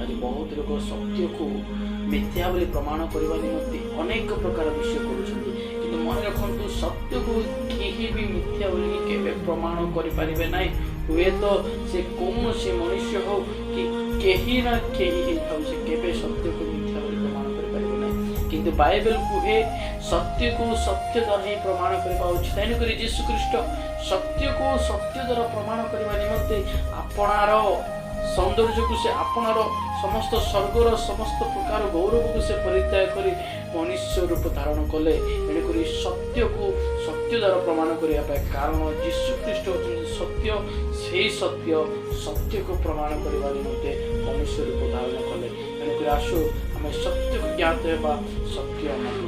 ଆଜି ବହୁତ ଲୋକ ସତ୍ୟକୁ ମିଥ୍ୟା ବୋଲି ପ୍ରମାଣ କରିବା ନିମନ୍ତେ ଅନେକ ପ୍ରକାର ବିଷୟ କରୁଛନ୍ତି। କିନ୍ତୁ ମନେ ରଖନ୍ତୁ, ସତ୍ୟକୁ କେହି ବି ମିଥ୍ୟା ବୋଲିକି କେବେ ପ୍ରମାଣ କରିପାରିବେ ନାହିଁ। ହୁଏତ ସେ କୌଣସି ମନୁଷ୍ୟ ହଉ କି କେହି ନା କେହି ହେଇଥାଉ, ସେ କେବେ ସତ୍ୟକୁ ମିଥ୍ୟା ବୋଲି ପ୍ରମାଣ କରିପାରିବେ ନାହିଁ। କିନ୍ତୁ ବାଇବେଲ କୁହେ, ସତ୍ୟକୁ ସତ୍ୟ ଦ୍ୱାରା ହିଁ ପ୍ରମାଣ କରିବା ଉଚିତ। ତେଣୁକରି ଯୀଶୁ ଖ୍ରୀଷ୍ଟ ସତ୍ୟକୁ ସତ୍ୟ ଦ୍ୱାରା ପ୍ରମାଣ କରିବା ନିମନ୍ତେ ଆପଣାର ସୌନ୍ଦର୍ଯ୍ୟକୁ, ସେ ଆପଣାର ସମସ୍ତ ସ୍ୱର୍ଗର ସମସ୍ତ ପ୍ରକାର ଗୌରବକୁ ସେ ପରିତ୍ୟାଗ କରି ମନୁଷ୍ୟ ରୂପ ଧାରଣ କଲେ। ତେଣୁକରି ସତ୍ୟକୁ ସତ୍ୟ ଦ୍ୱାରା ପ୍ରମାଣ କରିବା ପାଇଁ, କାରଣ ଯୀଶୁ ଖ୍ରୀଷ୍ଟ ହେଉଛନ୍ତି ସତ୍ୟ। ସେଇ ସତ୍ୟ ସତ୍ୟକୁ ପ୍ରମାଣ କରିବା ନିମନ୍ତେ ମନୁଷ୍ୟ ରୂପ ଧାରଣ କଲେ। ତେଣୁକରି ଆସୁ, ଆମେ ସତ୍ୟକୁ ଜ୍ଞାତ ହେବା, ସତ୍ୟ ଆମକୁ